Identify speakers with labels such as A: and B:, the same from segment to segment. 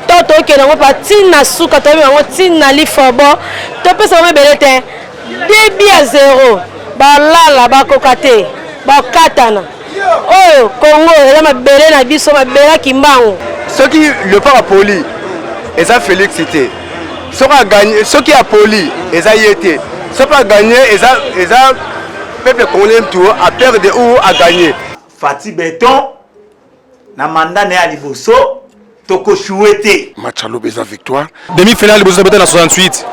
A: To tokende yango pa ntina suka, toyebi yango ntina lifobo, topesa bango ebele te, début ya zero, balala bakoka te, bakatana. Oyo Congo eza mabele na biso, mabele ya Kimbangu.
B: Soki Léopard apoli, eza Félix te. Soki agagner, soki apoli, eza ye te. Soki agagner, eza peuple congolais mutu aperdre ou agagner.
C: Fatshi Béton na mandat na ye ya liboso, tokoéchouer te.
D: Match alobi eza victoire.
E: Demi-finale liboso tobeta na 68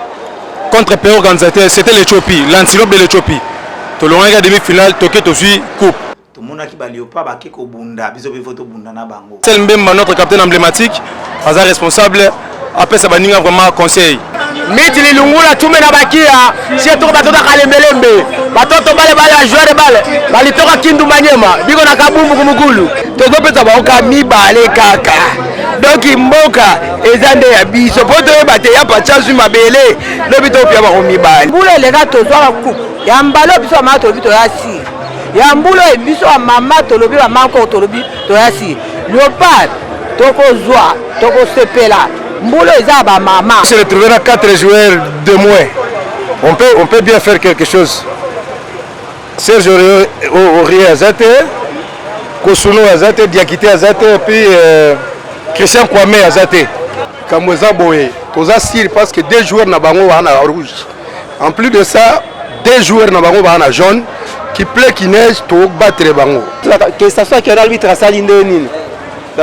E: contre pays organisateur, c'était l'Éthiopie, l'Antilope de l'Éthiopie. Tolongaki ya demi-finale, toke tozwi coupe.
C: Tomonaki baléopard bake kobunda, biso mpe faut tobunda na bango.
E: Sel Mbemba, notre capitaine emblématique, aza responsable, apesa baninga vraiment conseil.
B: Miti lilungula tume na bakia sie tuko batoto kalembelembe, batoto bale bale ya joueur bale balitoka Kindu Manyema biko na kabumbu kumukulu. Tozopesa bango ka mibale kaka. Donc mboka eza nde ya biso, mpo toyeba te ya patia zwi mabele lobi topia bango mibale.
F: Mbula eleka tozwaka coupe ya mbala oyo, biso bamama tolobi toya sire ya mbula oyo. Biso bamama tolobi, bamama koko tolobi toya sire. Léopard tokozwa, tokosepela, mbula eza ya bamama.
E: Se retrouver à 4 joueurs de moins, on peut bien faire quelque chose. Serge Aurier aza te, Kossounou aza te, Diakité aza te, et puis Christian Kwame aza te.
B: Kambo eza boye, toza sûr parce que deux joueurs na bango baa na rouge. En plus de ça, deux joueurs na bango baa na jaune. Qu'il pleut, qu'il neige, tobattre bango.
G: Que ça soit que l'arbitre asali nde nini,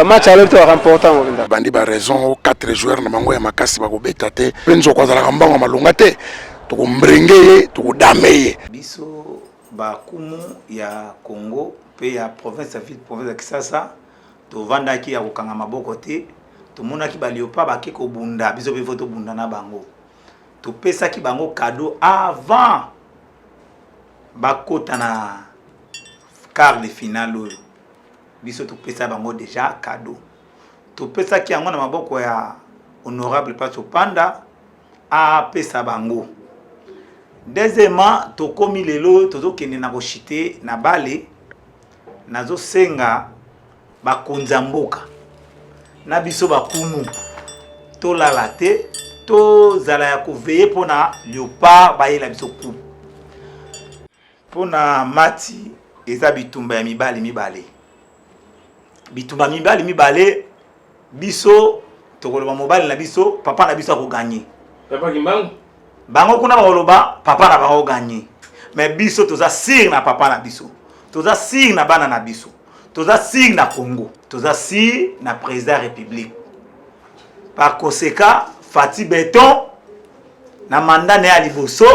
G: match alobi to remporter yango mpenza.
D: Bandi baraison, 4 joueurs na bango ya makasi bakobeta te, mpe nzoko azalaka mbango ya malonga te. Tokombrenge ye, tokodame ye.
C: Biso bakumu ya Congo mpe ya province ya ville province ya Kisasa, tovandaki ya kokanga maboko te. Tomonaki baléopard bake kobunda, biso mpe faut tobunda na bango. Topesaki bango cadeau avant bakota na quart de finale oyo. Biso topesa bango déjà cadeau, topesaki yango na maboko ya honorable Paso Panda, apesa bango. Deuxièmement, tokomi lelo, tozokende na koshite na bale. Nazosenga bakonzi ya mboka na biso bakumu, tolala te, tozala ya koveiller mpona Léopard bayela biso coupe. Mpona mati eza bitumba ya mibali mibale, bitumba mibali mibale. Biso tokoloba mobali na biso, papa na biso akogagner.
E: Papa Kimbangu.
C: Bango kuna bakoloba papa na bango gagner, mais biso toza sûr na papa na biso, toza sûr na bana na biso, toza sûr na Congo, toza sûr na président ya République. Par conséquent, Fatshi Béton na mandat na ye ya liboso,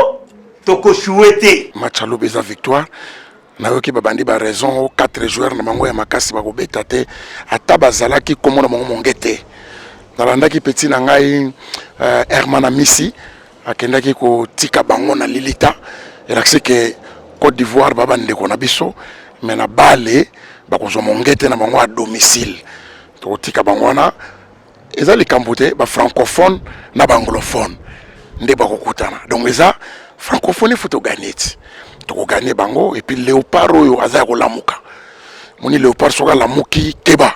C: tokoéchouer te.
D: Match alobi eza victoire. Nayoki babandi baraison, 4 joueurs na bango ya makasi bakobeta te. Ata bazalaki komona bango monge te. Nalandaki petit na ngai Herman Amisi, akendaki kotika bango na lilita. Elakisi ke Côte d'Ivoire ba bandeko na biso, mais na bale bakozwa monge te na bango à domicile. Tokotika bango wana, eza likambo te. Bafrancophone na baanglophone nde bakokutana, donc eza francophonie. Faut togagner ti tokogagner bango. Et puis Léopard oyo aza ya kolamuka. Moni Léopard soki alamuki, keba.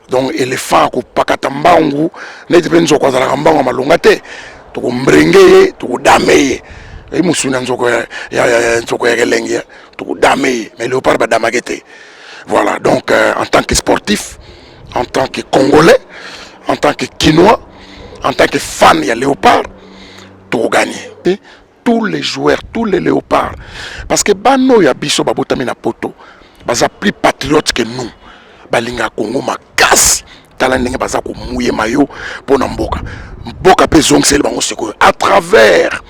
D: Donc éléphant akopakata mbangu neti mpe nzoko azalaka mbangu ya malonga te. Tokombrenge ye, tokodame ye. Eyi mosuni ya nzoko ya nzoko ya kelenge, tokodame ye. Mais Léopard badamake te. Voilà, donc en tant que sportif, en tant que Congolais, en tant que Kinois, en tant que fan ya Léopard, tokogagner tous les joueurs, tous les Léopards, parce que bana oyo ya biso babotami na poto baza plus patriote que nous. Balingaka Kongo makasi. Tala ndenge baza komuyema yo mpo na mboka. Mboka mpe ezongiseli bango sikoyo à travers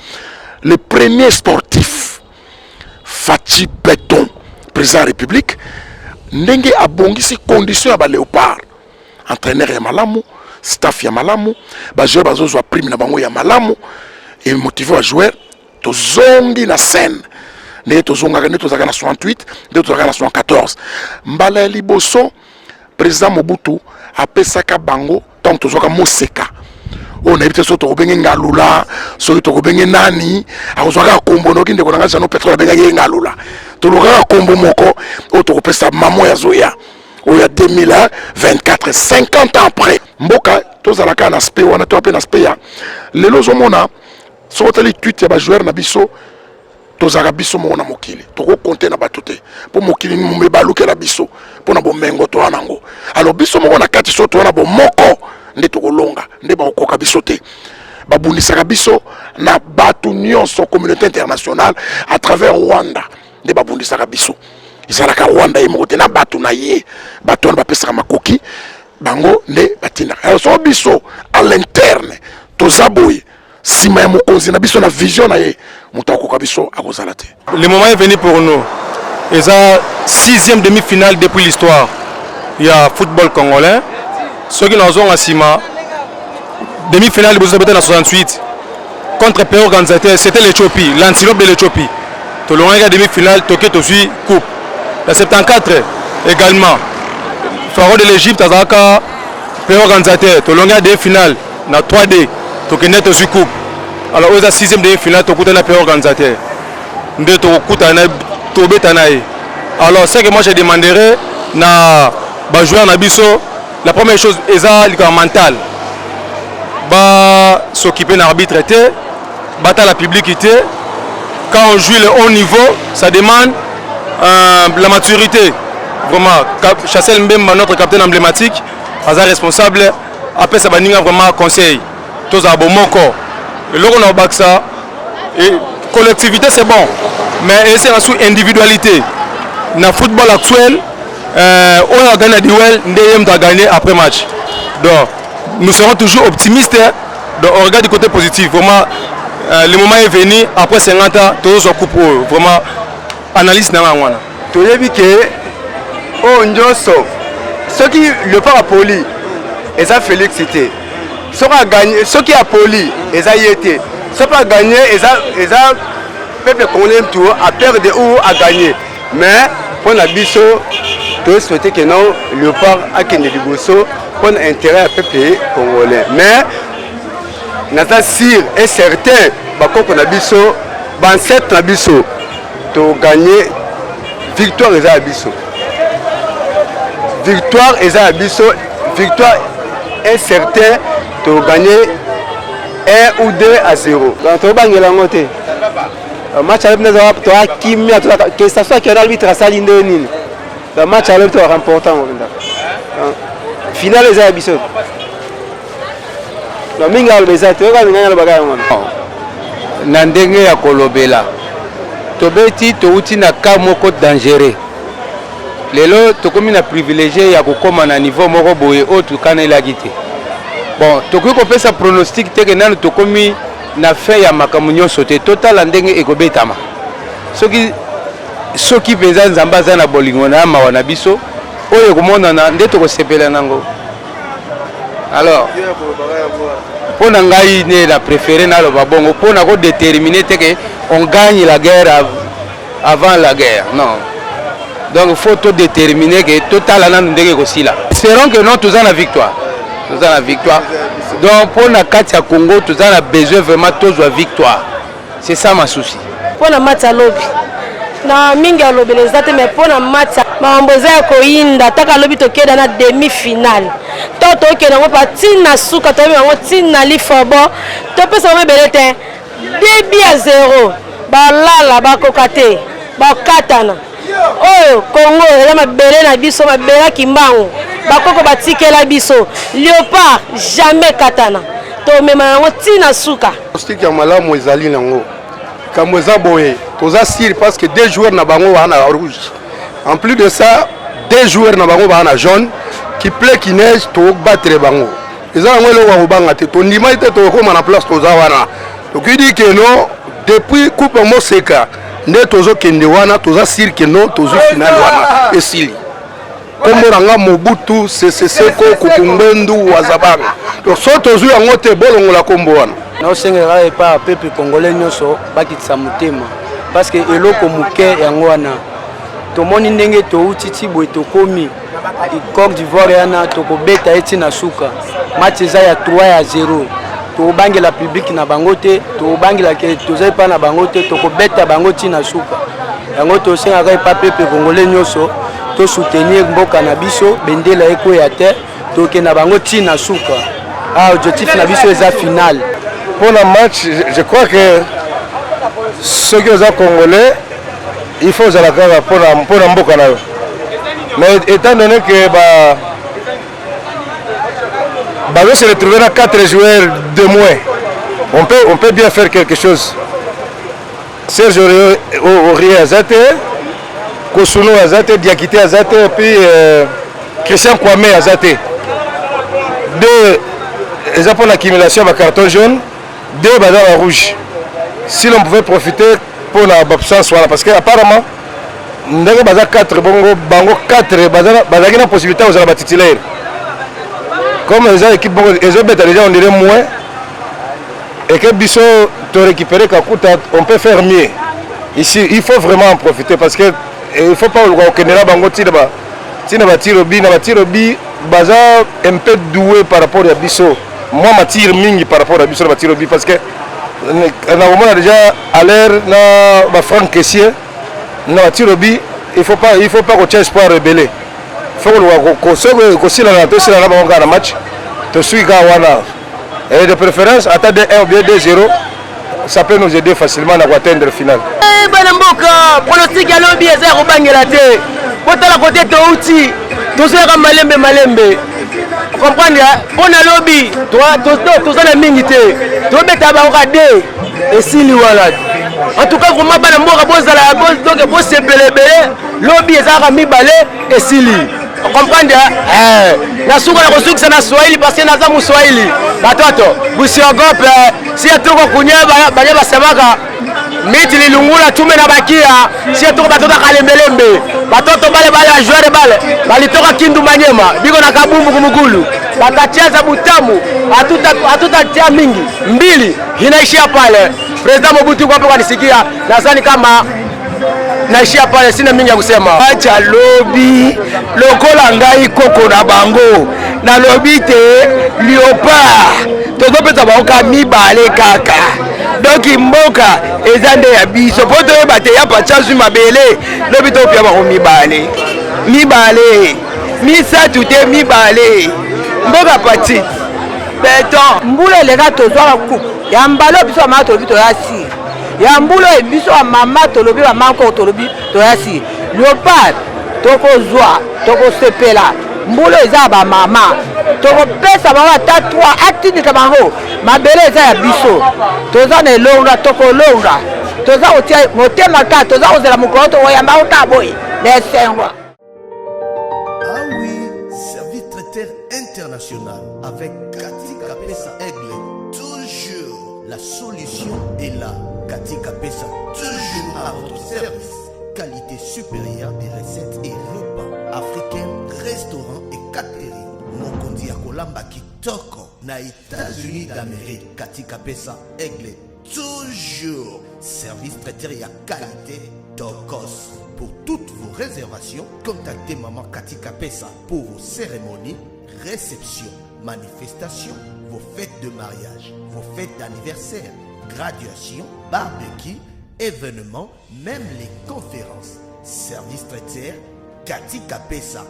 D: le premier sportif, Fatshi Béton, président ya République. Ndenge abongisi condition ya baléopard, entraîneur ya malamu, staff ya malamu, bajoueur bazozwa prime na bango ya malamu, emotiver bajoueur. Tozongi na scène ndenge tozongaka, nde tozalaka na 68, nde tozalaka na 74. Mbala ya liboso président Mobutu apesaka bango ntango tozwaka moseka oyo, nayebi te soki tokobenge Ngalula, soki tokobenge nani, akozwaka kombo. Noki ndeko na ngai Jano Petrole abengaki ye Ngalula. Tolukaka kombo moko oyo tokopesa mamo ya zoya oyo ya 2024, 50 ans après mboka. Tozala kaka na aspect wana, toya mpe na aspect ya lelo. Ozomona, soki otali tweet ya bajoueur na biso, tozalaka biso moko na mokili, tokokonte na bato te, mpo mokili ebalukela biso mpo na bomengo toya nango. Alors biso moko na kati, so toya na bomoko nde tokolonga, nde bakokoka biso te. Babundisaka biso na bato nyonso, communauté internationale à travers Rwanda nde babundisaka biso. Ezalaka Rwanda ye moko te na bato na ye, bato wana bapesaka makoki, bango nde batindaka. Alors soko biso à l'interne toza boye, nsima ya mokonzi na biso na vision na ye, moto akokoka biso akozala te.
E: Le moment est venu pour nous. Eza sixième demi-finale depuis l'histoire ya football congolais. Soki nazonga nsima, demi-finale liboso tobeta na 68 contre pays organisateur, c'était l'Éthiopie, l'Antilope de l'Éthiopie. Tolongaki ya demi-finale, toke tozwi coupe. Na 74 également, Pharaon de l'Égypte azalaka pays organisateur, tolongi ya demi-finale na 3D, tokende tozwi coupe. Alors oyo eza sixième demi-finale, tokutani na pays organisateur nde tokokutana, tobeta na ye. Alors ce que moi je demanderais na bajoueur na biso, la première chose eza likambo mental, bas'occuper na arbitre te, batala public te. Quand on joue le haut niveau, ça demande la maturité vraiment. Chancel Mbemba, notre capitaine emblématique, aza responsable, apesa baninga vraiment conseil, tozala bomoko. Eloko na kobakisa, collectivité c'est bon, mais esenga su individualité. Na football actuel, oyo agagné na duel nde ye moto agagné après match. Donc nous serons toujours optimistes, donc on regarde du côté positif vraiment. Le moment est venu, après 50 ans tozozwa coupe oyo. Vraiment, analyse na nga yango wana.
G: Toyebi ke oyo nyonso, soki Léopard apoli, eza Félix te. Soki agagné, soki apoli, eza ye te. Soki agagné, eza peuple congolais mutu aperdre ou agagné. Mais mpo na biso, tosouhaite ke non, Léopard akende liboso mpo na intérêt ya peuple congolais. Mais naza sûr et certain, bakoko na biso, baancêtre na biso, togagné. Victoire eza ya biso, victoire eza ya biso, victoire est certain. Togagné 1 ou 2 à 0.
H: Donc tobangela yango te. Match alobi nde toya kimia, que ça soit que arbitre asali nde nini. Donc match alobi toremporte yango mpenza, finale eza ya biso. Donc mingi aloba eza te, oyoka mingi alobaka yango wana.
I: Na ndenge ya kolobela, tobeti, touti na cas moko dangereux. Lelo tokomi na privilégie ya kokóma na niveau moko boye oyo tokanelaki te. Bon, tokoki kopesa pronostic te ke nanu tokomi na fin ya makambo nyonso te. Totala ndenge ekobetama. Soki mpenza Nzambe aza na bolingo na ya mawa na biso, oyo ekomonana nde tokosepela nango. Alors mpo na ngai nde na préféré naloba bongo, mpo na kodéterminer te ke on gagne la guerre avant la guerre, non. Donc faut todéterminer ke totala nanu ndenge ekosila. Espérons que non, toza na victoire, toza na victoire. Donc mpo na kati ya Congo, toza na besoin vraiment tozwa victoire, c'est ça ma souci.
A: Mpo na match alobi na mingi alobela eza te, mais mpo na match, makambo eza ya koyinda. Taka alobi tokenda na demi finale to tokende yango pa ntina suka, toyebi yango ntina lifobo, topesa bango ebele te, début ya zéro, balala bakoka te, bakatana. Oyo Kongo eza mabele na biso, mabele ya Kimbangu, bakoko batikela biso. Léopard jamais katana, tomema yango ntina suka.
E: Pronostic ya malamu ezali nango. Likambo eza boye, toza sûr parce que deux joueurs na bango baa na rouge. En plus de ça, deux joueurs na bango baa na jaune. Qu'il pleut, qu'il neige, tobattre bango. Eza yango eloko ya kobanga te. Tondimai te tokokóma na place toza wana. Tokidi ke non, depuis coupe moseka nde tozokende wana. Toza sûr ke non, tozwi finale wana, esili. Nkombo na nga Mobutu Sese Seko Kukumbwendu Wazabanga. Donc so tozwi yango te, bolongola nkombo wana.
G: Naosengelaka epai ya peuple congolais nyonso bakitisa motema, parce que eloko moke yango wana. Tomoni ndenge touti ti boye, tokomi Côte d'Ivoire wana, tokobeta ye ti na suka. Match eza ya 3 ya 0. Tokobangela public na bango te, tokobangela ke toza epai na bango te, tokobeta bango ti na suka. Yango tosengaka epa peuple congolais nyonso tosoutenir mboka na biso, bendela ekweya te, tokenda bango ti na suka.
H: Ah, objectif na biso eza final.
E: Pour le match, je crois que soki oza congolais il faut ozala kaka mpona mboka na yo mais étant donné que ba bazo se retrouver na 4 joueurs de moins on peut bien faire quelque chose. Serge Aurier aza te, Kosuno aza te, Diakite aza te, et puis euh, Christian Kwame aza te. Deux eza mpo na accumulation ya ba carton jaune, deux baza ba rouge. Si l'on pouvait profiter mpo na absence wana parce que apparemment ndenge baza 4 bongo bango 4 bazalaki na possibilité ya kozala ba titulaire comme eza équipe bongo ezobeta déjà on dirait moins et que biso to récupérer Kakuta, on peut faire mieux ici. Il faut vraiment en profiter parce que il faut pas oluka kokendela bango ntina ba ntina batirobi na batirobi baza un peu doué par rapport ya biso, mwa matire mingi par rapport ya biso na batirobi, parce que nakomona déjà à l'air na ba Franck Kessié na batirobi. Il faut pas kotia espoir rebelle. Faut koluka soki kosilana, tosilana bango kaka na match, tosui kaka wana. Et de préférence ata 2-1 ou bien 2-0, ça peut nous aider facilement na koatteindre finale.
B: Eh, bana mboka, pronostic ya lobi eza ya kobangela te. Botala kote touti, tozoyaka malembe malembe, comprendre. Mpo na lobi toza na mingi te, tobeta bango ka de esili wana. En tout cas vraiment, bana mboka, bozala donc bosepela ebele. Lobi ezalaka mibale, esili, comprendre. Na suka na kosukisa na Swahili parce que naza Muswahili. Batoto busiogope, sie tuko kunye banye basemaka miti lilungula tume na bakia. Sie tuko batoto kalembelembe, batoto bale bale ba joueur bale balitoka Kindu Manyema, biko na kabumbu kumugulu, batacheza butamu, hatutatia mingi, mbili inaishia pale. President Mobutu kwa hapo kanisikia, nadhani kama naishia pale, sina mingi ya kusema.
J: Acha lobi lokola ngai koko na bango nalobi te, Léopard tozopesa bango ka mibale kaka. Donc mboka eza nde ya biso mpo toyeba te ya patia zwi mabele. Lobi topia bango mibale, mibale, misato te, mibale. Mboka petite beton.
F: Mbula eleka tozwaka coupe ya mbala. Biso bamama tolobi toya sire ya mbula oyo. Biso bamama tolobi, bamama koko tolobi toya sire. Léopard tokozwa, tokosepela. Mbula eza ya bamama, tokopesa bango ata 3, atindika bango. Mabele eza ya biso, toza na elonga, tokolonga. Toza kotia motema kaka, toza kozela mokolo tokoyamba ngo kaka boye na esengo.
K: Ah oui, service traiteur international avec Cathy Kapesa Aigle. Toujours la solution est là. Cathy Kapesa, toujours à votre service. Qualité supérieure des recettes et repas africains, restaurants et catering. Mokonzi ya kolamba kitoko na États-Unis d'Amérique. Cathy Kapesa Aigle, toujours service traiteur ya qualité tokos. Pour toutes vos réservations, contactez Maman Cathy Kapesa pour vos cérémonies, réceptions, manifestations, vos fêtes de mariage, vos fêtes d'anniversaire, graduation, barbecue, événements, même les conférences. Service traiteur Cathy Kapesa,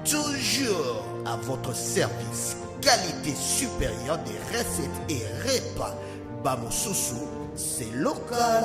K: toujours à votre service. Qualité supérieure des recettes et repas. Bamosusu, c'est local.